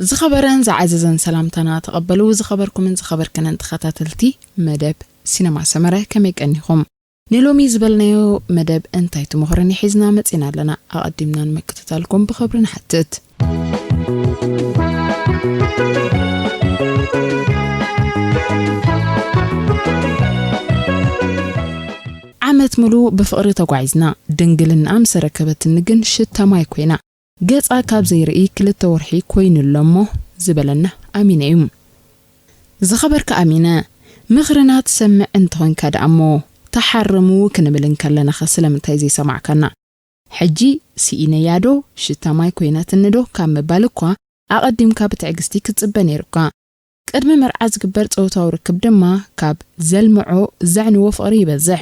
ዝኸበረን ዝዓዘዘን ሰላምታና ተቐበሉ። ዝኸበርኩምን ዝኸበርክንን ተኸታተልቲ መደብ ሲነማ ሰመረ፣ ከመይ ቀኒኹም? ንሎሚ ዝበልናዮ መደብ እንታይ ትምኽረኒ ሒዝና መጺና ኣለና። ኣቐዲምና ንምክትታልኩም ብኽብሪ ንሓትት። ዓመት ሙሉ ብፍቕሪ ተጓዒዝና፣ ድንግልና ምስ ረከበትኒ ግን ሽታ ማይ ኮይና። ገጻ ካብ ዘይርኢ ክልተ ወርሒ ኮይኑ ኣሎ እሞ ዝበለና ኣሚነ እዩ። ዝኸበርካ ኣሚነ፣ ምኽርና ትሰምዕ እንተኾንካ ደኣ እሞ ተሓርሙ ክንብል እንከለናኸ ስለምንታይ ዘይሰማዕካና? ሕጂ ስኢነያ ዶ ሽታ ማይ ኮይናትኒ ዶ ካብ ምባል እኳ ኣቐዲምካ ብትዕግስቲ ክትጽበ ነይሩካ። ቅድሚ መርዓ ዝግበር ጾታዊ ርክብ ድማ ካብ ዘልምዖ ዘዕንዎ ፍቕሪ ይበዝሕ።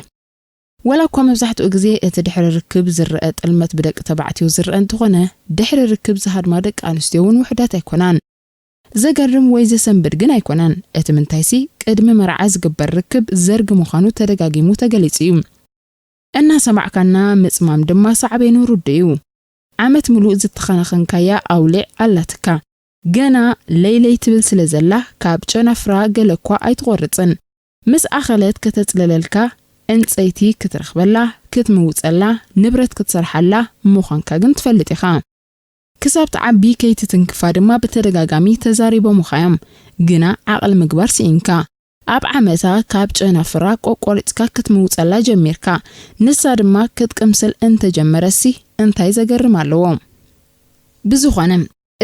ወላ እኳ መብዛሕትኡ ግዜ እቲ ድሕሪ ርክብ ዝረአ ጥልመት ብደቂ ተባዕትዮ ዝረአ እንተኾነ፣ ድሕሪ ርክብ ዝሃድማ ደቂ ኣንስትዮ እውን ውሑዳት ኣይኮናን። ዘገርም ወይ ዘሰንብድ ግን ኣይኮነን። እቲ ምንታይሲ፣ ቅድሚ መርዓ ዝግበር ርክብ ዘርጊ ምዃኑ ተደጋጊሙ ተገሊጹ እዩ። እናሰማዕካና ምጽማም ድማ ሳዕቤኑ ርዱእ እዩ። ዓመት ምሉእ ዝተኸናኸንካያ ኣውሊዕ ኣላትካ። ገና ለይለይ ትብል ስለ ዘላ፣ ካብ ጨናፍራ ገለ እኳ ኣይትቖርጽን። ምስ ኣኸለት ከተጽለለልካ፣ ዕንጸይቲ ክትረኽበላ፣ ክትምውጸላ፣ ንብረት ክትሰርሓላ ምዃንካ ግን ትፈልጥ ኢኻ። ክሳብ ትዓቢ ከይትትንክፋ ድማ ብተደጋጋሚ ተዛሪቦምኻ እዮም። ግና ዓቕሊ ምግባር ስኢንካ። ኣብ ዓመታ ካብ ጨናፍራ ቆቆሪጽካ ክትምውጸላ ጀሚርካ። ንሳ ድማ ክትቅምስል እንተጀመረሲ እንታይ ዘገርም ኣለዎ? ብዝኾነ፣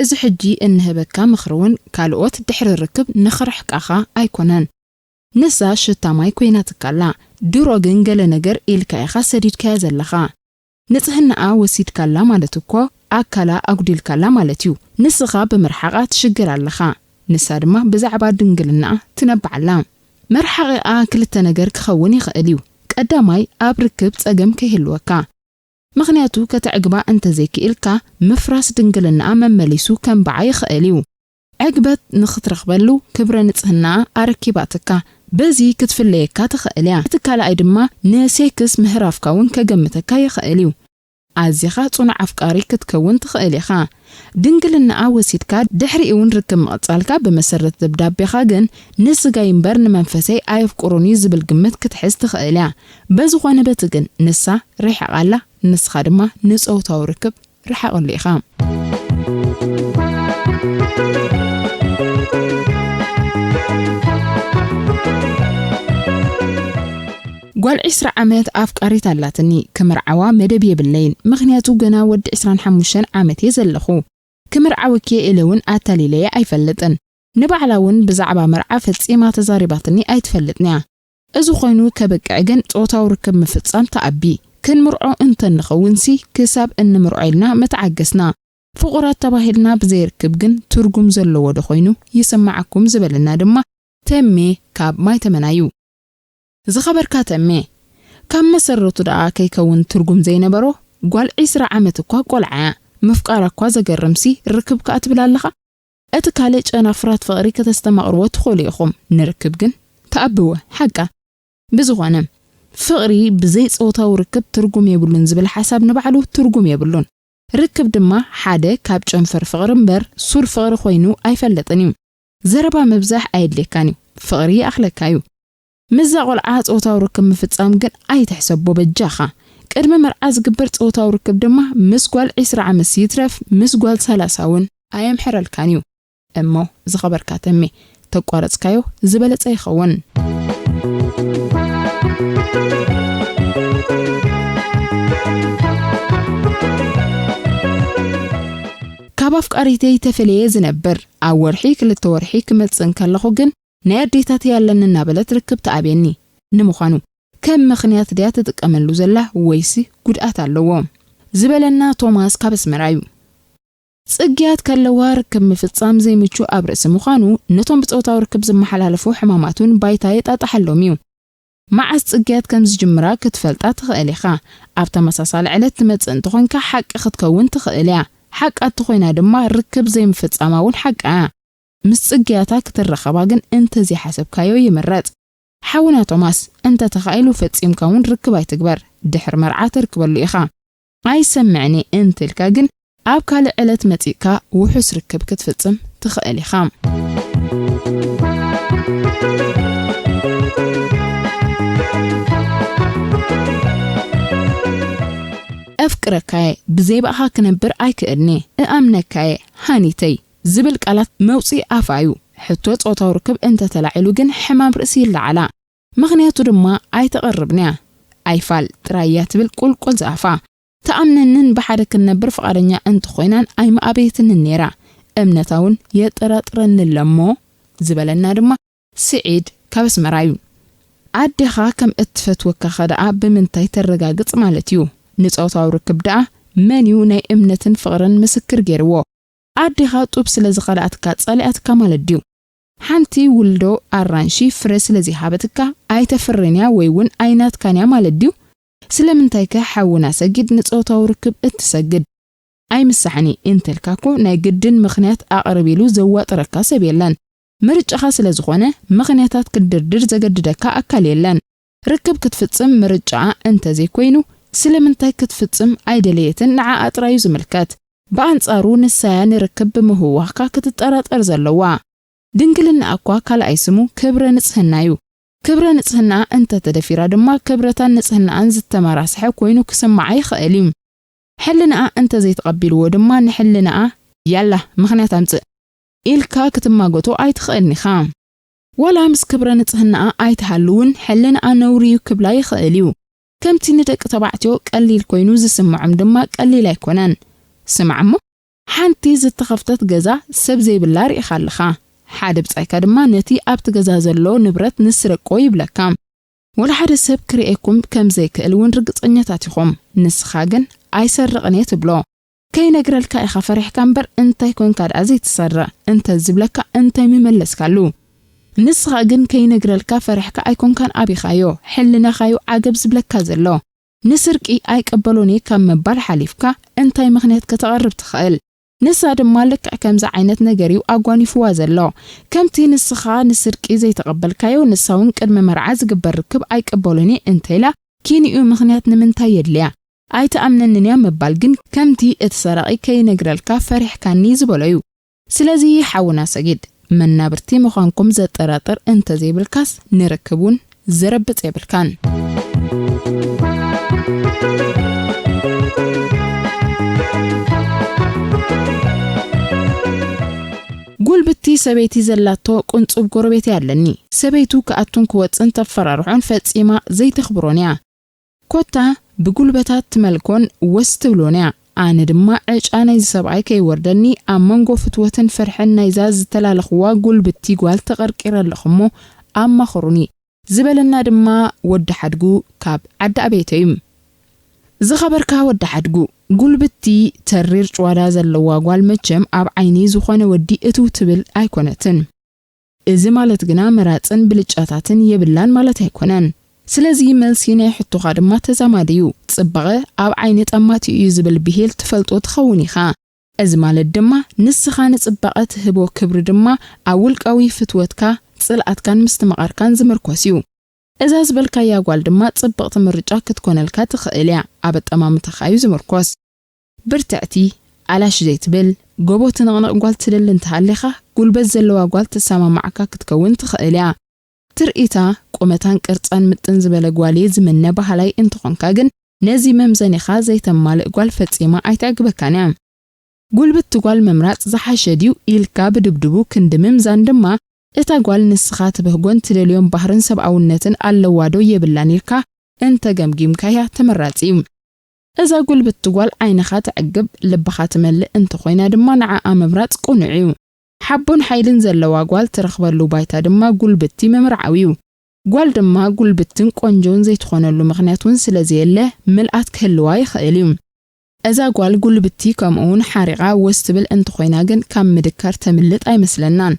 እዚ ሕጂ እንህበካ ምኽሪ እውን ካልኦት ድሕሪ ርክብ ንኽርሕቃኻ ኣይኮነን። ንሳ ሽታ ማይ ኮይናትካ ኣላ። ድሮ ግን ገለ ነገር ኢልካ ኢኻ ሰዲድካያ ዘለኻ። ንጽህናኣ ወሲድካላ ማለት እኮ ኣካላ ኣጉዲልካላ ማለት እዩ። ንስኻ ብምርሓቓ ትሽገር ኣለኻ። ንሳ ድማ ብዛዕባ ድንግልናኣ ትነብዕ ኣላ። መርሓቒኣ ክልተ ነገር ክኸውን ይኽእል እዩ። ቀዳማይ፣ ኣብ ርክብ ጸገም ከይህልወካ። ምኽንያቱ ከተዕግባ እንተዘይክኢልካ፣ ምፍራስ ድንግልናኣ መመሊሱ ከንብዓ ይኽእል እዩ። ዕግበት ንኽትረኽበሉ ክብረ ንጽህናኣ ኣረኪባትካ፣ በዚ ክትፍለየካ ትኽእል እያ። እቲ ካልኣይ ድማ ንሴክስ ምህራፍካ እውን ከገምተካ ይኽእል እዩ። ኣዚኻ ጽኑዕ ኣፍቃሪ ክትከውን ትኽእል ኢኻ። ድንግልናኣ ወሲድካ ድሕሪኡ እውን ርክብ ምቕጻልካ ብመሰረት ደብዳቤኻ ግን ንስጋይ እምበር ንመንፈሰይ ኣየፍቅሮን እዩ ዝብል ግምት ክትሕዝ ትኽእል እያ። በዝኾነ በቲ ግን ንሳ ርሒቓ ኣላ፣ ንስኻ ድማ ንጾታዊ ርክብ ርሓቐሉ ኢኻ። ጓል ዒስራ ዓመት ኣፍቃሪት ኣላትኒ፣ ክምርዓዋ መደብ የብለይን፣ ምኽንያቱ ገና ወዲ ዒስራን ሓሙሽተን ዓመት እየ ዘለኹ። ክምርዓወኪ እየ ኢለ እውን ኣታሊለያ ኣይፈልጥን። ንባዕላ እውን ብዛዕባ መርዓ ፈጺማ ተዛሪባትኒ ኣይትፈልጥን እያ። እዚ ኮይኑ ከብቅዕ ግን ጾታዊ ርክብ ምፍጻም ተኣቢ። ክንምርዖ እንተንኸውንሲ ክሳብ እንምርዖ ኢልና ምተዓገስና። ፍቑራት ተባሂልና ብዘይ ርክብ ግን ትርጉም ዘለዎ ዶ ኮይኑ ይስምዓኩም ዝበለና ድማ ተሜ ካብ ማይ ተመና እዩ። ዝኸበርካ ተሜ፣ ካብ መሰረቱ ደኣ ከይከውን ትርጉም ዘይነበሮ፣ ጓል ዒስራ ዓመት እኳ ቆልዓ እያ። ምፍቃራ እኳ ዘገርምሲ ርክብ ከኣ ትብል ኣለኻ? እቲ ካልእ ጨናፍራት ፍቕሪ ከተስተማቕርዎ ትኽእሉ ኢኹም፣ ንርክብ ግን ተኣብዎ። ሓቃ። ብዝኾነ፣ ፍቕሪ ብዘይ ጾታዊ ርክብ ትርጉም የብሉን ዝብል ሓሳብ ንባዕሉ ትርጉም የብሉን። ርክብ ድማ ሓደ ካብ ጨንፈር ፍቕሪ እምበር ሱር ፍቕሪ ኮይኑ ኣይፈልጥን እዩ። ዘረባ ምብዛሕ ኣየድልየካን እዩ። ፍቕሪ ይኣኽለካ እዩ። ምስዛ ቆልዓ ጾታዊ ርክብ ምፍጻም ግን ኣይትሕሰቦ በጃኻ። ቅድሚ መርዓ ዝግበር ጾታዊ ርክብ ድማ ምስ ጓል ዒስራ ዓመት ይትረፍ ምስ ጓል ሰላሳ እውን ኣየምሕረልካን እዩ። እሞ ዝኸበርካ ተሜ፣ ተቋረጽካዮ ዝበለጸ ይኸውን። ካብ ኣፍቃሪተይ ተፈልየ ዝነብር፣ ኣብ ወርሒ ክልተ ወርሒ ክመጽእ እንከለኹ ግን ናይ ኣዴታተይ ኣለኒ እናበለት ርክብ ትኣብየኒ። ንምዃኑ ከም ምኽንያት ድያ ትጥቀመሉ ዘላ ወይሲ ጉድኣት ኣለዎ? ዝበለና ቶማስ ካብ ኣስመራ እዩ። ጽግያት ከለዋ ርክብ ምፍጻም ዘይምቹ ኣብ ርእሲ ምዃኑ፣ ነቶም ብጾታዊ ርክብ ዝመሓላለፉ ሕማማት እውን ባይታ የጣጥሓሎም እዩ። መዓስ ጽግያት ከም ዝጅምራ ክትፈልጣ ትኽእል ኢኻ። ኣብ ተመሳሳሊ ዕለት ትመጽእ እንተኾንካ ሓቂ ክትከውን ትኽእል እያ። ሓቃ እንተኾይና ድማ ርክብ ዘይምፍጻማ እውን ሓቃ እያ። ምስ ጽግያታ ክትራኸባ ግን እንተዘይሓሰብካዮ ይምረጽ። ሓውና ቶማስ፣ እንተ ተኻኢሉ ፈጺምካ እውን ርክብ ኣይትግበር፣ ድሕሪ መርዓ ተርክበሉ ኢኻ። ኣይሰምዕን እየ እንተልካ ግን ኣብ ካልእ ዕለት መጺእካ ውሑስ ርክብ ክትፍጽም ትኽእል ኢኻ። ኣፍቅረካየ፣ ብዘይ ብኣኻ ክነብር ኣይክእልኒ፣ እኣምነካየ ሃኒተይ ዝብል ቃላት መውጽኢ ኣፋ እዩ። ሕቶ ጾታዊ ርክብ እንተተላዒሉ ግን ሕማም ርእሲ ይለዓላ። ምኽንያቱ ድማ ኣይተቐርብንያ። ኣይፋል ጥራይ እያ ትብል ቁልቁል ዝኣፋ። ተኣምነንን ብሓደ ክንነብር ፍቓደኛ እንተኾይናን ኣይምኣበየትንን ነይራ። እምነታ እውን የጠራጥረኒ ኣለሞ ዝበለና ድማ ስዒድ ካብ ኣስመራ እዩ። ኣዴኻ ከም እትፈትወካ ከደኣ ብምንታይ ተረጋግጽ ማለት እዩ? ንጾታዊ ርክብ ደኣ መን እዩ ናይ እምነትን ፍቕርን ምስክር ገይርዎ? ኣዴኻ ጡብ ስለ ዝኸልኣትካ ጸሊኣትካ ማለት ድዩ? ሓንቲ ውልዶ ኣራንሺ ፍረ ስለ ዘይሃበትካ ኣይተፍርንያ ወይ እውን ኣይናትካንያ ማለት ድዩ? ስለምንታይከ ሓውና ሰጊድ ንጾታዊ ርክብ እትሰግድ? ኣይምሳሕኒ እንተልካ እኮ ናይ ግድን ምኽንያት ኣቕርብ ኢሉ ዘዋጥረካ ሰብ የለን። ምርጫኻ ስለ ዝኾነ ምኽንያታት ክትድርድር ዘገድደካ ኣካል የለን። ርክብ ክትፍጽም ምርጫኣ እንተዘይኮይኑ ስለምንታይ ክትፍጽም ኣይደለየትን ንዓኣ ጥራይ እዩ ዝምልከት። ብኣንጻሩ ንሳያ ንርክብ ብምህዋኽካ ክትጠራጠር ዘለዋ። ድንግልና እኳ ካልኣይ ስሙ ክብረ ንጽህና እዩ። ክብረ ንጽህና እንተ ተደፊራ ድማ ክብረታን ንጽህናኣን ዝተመራስሐ ኮይኑ ክስምዓ ይኽእል እዩ። ሕልናኣ እንተ ዘይተቐቢልዎ ድማ ንሕልናኣ ያላ ምኽንያት ኣምጽእ ኢልካ ክትማጎቶ ኣይትኽእልን ኢኻ። ዋላ ምስ ክብረ ንጽህናኣ ኣይትሃልውን ሕልናኣ ነውሪ እዩ ክብላ ይኽእል እዩ። ከምቲ ንደቂ ተባዕትዮ ቀሊል ኮይኑ ዝስምዖም ድማ ቀሊል ኣይኮነን። ስማዕ እሞ፣ ሓንቲ ዝተኸፍተት ገዛ ሰብ ዘይብላ ርኢኻ ኣለኻ። ሓደ ብጻይካ ድማ ነቲ ኣብቲ ገዛ ዘሎ ንብረት ንስረቆ ይብለካ። ወላ ሓደ ሰብ ክርእየኩም ከም ዘይክእል እውን ርግጸኛታት ኢኹም። ንስኻ ግን ኣይሰርቕን እየ ትብሎ። ከይነግረልካ ኢኻ ፈሪሕካ እምበር እንታይ ኮንካ ደኣ ዘይትሰርቕ? እንተ ዝብለካ እንታይ ምመለስካሉ? ንስኻ ግን ከይነግረልካ ፈሪሕካ ኣይኮንካን ኣቢኻዮ። ሕልናኻዩ ዓገብ ዝብለካ ዘሎ። ንስርቂ ኣይቀበሎን እየ ካብ ምባል ሓሊፍካ እንታይ ምኽንያት ከተቕርብ ትኽእል? ንሳ ድማ ልክዕ ከምዚ ዓይነት ነገር እዩ ኣጓኒፍዋ ዘሎ። ከምቲ ንስኻ ንስርቂ ዘይተቐበልካዮ፣ ንሳ እውን ቅድሚ መርዓ ዝግበር ርክብ ኣይቀበሎን እየ እንተኢላ፣ ኪንኡ ምኽንያት ንምንታይ የድልያ? ኣይትኣምነንን እያ ምባል ግን ከምቲ እቲ ሰራቒ ከይነግረልካ ፈሪሕካኒ ዝበሎ እዩ። ስለዚ ሓውና ሰጊድ፣ መናብርቲ ምዃንኩም ዘጠራጥር እንተዘይብልካስ ንርክብ እውን ዘረብጽ የብልካን። ጉልብቲ ሰበይቲ ዘላቶ ቁንጹብ ጎረቤት ኣለኒ። ሰበይቱ ክኣቱን ክወጽን ተፈራርሖን ፈጺማ ዘይተኽብሮን እያ። ኮታ ብጉልበታት ትመልኮን ወስ ትብሎን እያ። ኣነ ድማ ዕጫ ናይዚ ሰብኣይ ከይወርደኒ ኣብ መንጎ ፍትወትን ፍርሕን ናይዛ ዝተላለኽዋ ጉልብቲ ጓል ተቐርቂረ ኣለኹ እሞ ኣማኽሩኒ ዝበለና ድማ ወዲ ሓድጉ ካብ ዓዲ ኣበይቶ እዩ። ዝኸበርካ ወዲ ሓድጉ፣ ጉልብቲ ተሪር ጭዋዳ ዘለዋ ጓል መቸም ኣብ ዓይኒ ዝኾነ ወዲ እትው ትብል ኣይኮነትን። እዚ ማለት ግና መራጽን ብልጫታትን የብላን ማለት ኣይኮነን። ስለዚ መልሲ ናይ ሕቶኻ ድማ ተዛማዲ እዩ። ጽባቐ ኣብ ዓይኒ ጠማቲ እዩ ዝብል ብሂል ትፈልጦ ትኸውን ኢኻ። እዚ ማለት ድማ ንስኻ ንጽባቐ ትህቦ ክብሪ ድማ ኣብ ውልቃዊ ፍትወትካ ጽልኣትካን ምስትምቓርካን ዝምርኮስ እዩ። እዛ ዝበልካያ ጓል ድማ ጽብቕቲ ምርጫ ክትኮነልካ ትኽእል እያ። ኣብ ኣጠማምታኻ እዩ ዝምርኮስ። ብርትዕቲ፣ ኣላሽ ዘይትብል፣ ጎቦ ትንቕንቕ ጓል ትደሊ እንተሃሊኻ፣ ጉልበት ዘለዋ ጓል ትሰማማዓካ ክትከውን ትኽእል እያ። ትርኢታ፣ ቁመታን ቅርጻን ምጥን ዝበለ ጓል እየ ዝምነ በሃላይ እንተኾንካ ግን፣ ነዚ መምዘኒኻ ዘይተማልእ ጓል ፈጺማ ኣይተዕግበካን እያ። ጉልብቲ ጓል ምምራጽ ዝሓሸ ድዩ ኢልካ ብድብድቡ ክንዲ ምምዛን ድማ፣ እታ ጓል ንስኻ ትብህጎን ትደልዮን ባህርን ሰብኣውነትን ኣለዋ ዶ የብላን ኢልካ እንተ ገምጊምካያ ተመራጺ እዩ። እዛ ጉልብቲ ጓል ዓይንኻ ተዕግብ፣ ልብኻ ትመልእ እንተኾይና ድማ ንዓኣ ምምራጽ ቅኑዕ እዩ። ሓቦን ሓይልን ዘለዋ ጓል ትረኽበሉ ባይታ ድማ ጉልብቲ ምምርዓው እዩ። ጓል ድማ ጉልብትን ቆንጆን ዘይትኾነሉ ምኽንያት እውን ስለ ዘየለ ምልኣት ክህልዋ ይኽእል እዩ። እዛ ጓል ጉልብቲ ከምኡውን ሓሪቓ ወስ ትብል እንተኾይና ግን ካብ ምድካር ተምልጥ ኣይመስለናን።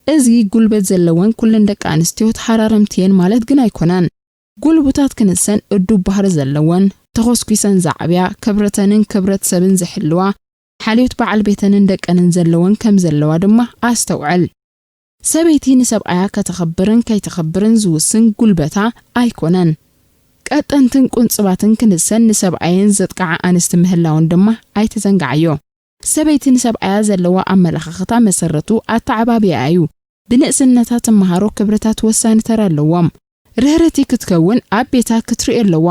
እዚ ጉልበት ዘለወን ኩለን ደቂ ኣንስትዮ ተሃራረምቲ እየን ማለት ግን ኣይኮነን። ጉልቡታት ክንሰን እዱብ ባህሪ ዘለወን፣ ተኾስኲሰን ዝዓብያ፣ ክብረተንን ክብረት ሰብን ዝሕልዋ፣ ሓልዮት በዓል ቤተንን ደቀንን ዘለወን ከም ዘለዋ ድማ ኣስተውዕል። ሰበይቲ ንሰብኣያ ከተኽብርን ከይተኽብርን ዝውስን ጉልበታ ኣይኮነን። ቀጠንትን ቁንጽባትን ክንሰን ንሰብኣየን ዘጥቃዓ ኣንስቲ ምህላውን ድማ ኣይትዘንግዓዮ። ሰበይቲ ንሰብኣያ ዘለዋ ኣመለኻኽታ መሰረቱ ኣተዓባብያኣ እዩ። ብንእስነታ ትመሃሮ ክብርታት ወሳኒ ተራ ኣለዎም። ርህርቲ ክትከውን ኣብ ቤታ ክትርኢ ኣለዋ።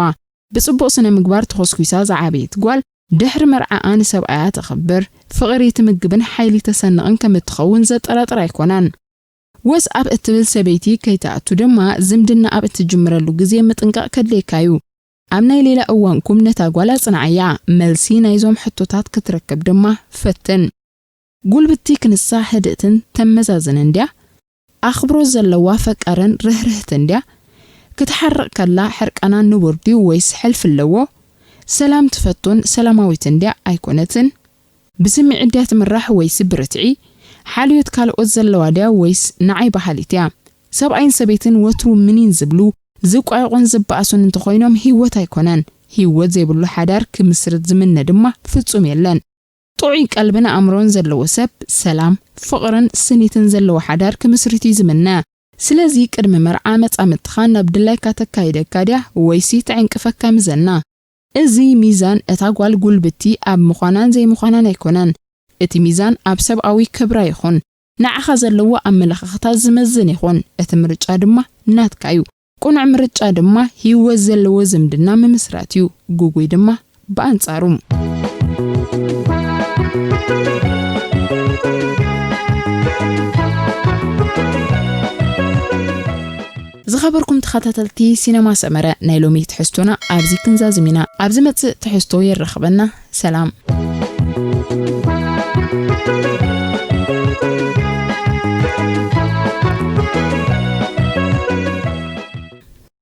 ብጽቡቕ ስነ ምግባር ተኾስኲሳ ዝዓበየት ጓል ድሕሪ መርዓኣ ንሰብኣያ ተኽብር፣ ፍቕሪ ትምግብን ሓይሊ ተሰንቕን ከም እትኸውን ዘጠራጥር ኣይኮነን። ወስ ኣብ እትብል ሰበይቲ ከይትኣቱ ድማ ዝምድና ኣብ እትጅምረሉ ግዜ ምጥንቃቕ ከድልየካ እዩ። ኣብ ናይ ሌላ እዋንኩም ነታ ጓል ኣጽንዓያ፣ መልሲ ናይዞም ሕቶታት ክትረክብ ድማ ፈትን። ጉልብቲ ክንሳ ህድእትን ተመዛዝንን ድያ? ኣኽብሮት ዘለዋ ፈቃርን ርህርህትን ድያ? ክትሓርቕ ከላ ሕርቃና ንቡር ድዩ ወይስ ሕልፊ ኣለዎ? ሰላም ትፈቱን ሰላማዊትን ድያ ኣይኮነትን? ብስምዒት ድያ ትምራሕ ወይስ ብርትዒ? ሓልዮት ካልኦት ዘለዋ ድያ ወይስ ንዓይ በሃሊት እያ? ሰብኣይን ሰበይትን ወትሩ ምኒን ዝብሉ፣ ዝቋየቑን ዝበኣሱን እንተኾይኖም ህይወት ኣይኮነን። ህይወት ዘይብሉ ሓዳር ክምስርት ዝምነ ድማ ፍጹም የለን። ጥዑይ ቀልብን ኣእምሮን ዘለዎ ሰብ ሰላም፣ ፍቕርን ስኒትን ዘለዎ ሓዳር ክምስርት እዩ ዝምነ። ስለዚ ቅድሚ መርዓ መጻምድትኻ ናብ ድላይካ ተካይደካ ድያ ወይሲ ትዕንቅፈካ ምዘና። እዚ ሚዛን እታ ጓል ጉልብቲ ኣብ ምዃናን ዘይምዃናን ኣይኮነን። እቲ ሚዛን ኣብ ሰብኣዊ ክብራ ይኹን ንዓኻ ዘለዎ ኣመለኻኽታ ዝመዝን ይኹን። እቲ ምርጫ ድማ ናትካ እዩ። ቅኑዕ ምርጫ ድማ ህይወት ዘለዎ ዝምድና ምምስራት እዩ። ግጉይ ድማ ብኣንጻሩ። ዝኸበርኩም ተኸታተልቲ ሲነማ ሰመረ፣ ናይ ሎሚ ትሕዝቶና ኣብዚ ክንዛዝም ኢና። ኣብ ዝመጽእ ትሕዝቶ የራኽበና። ሰላም።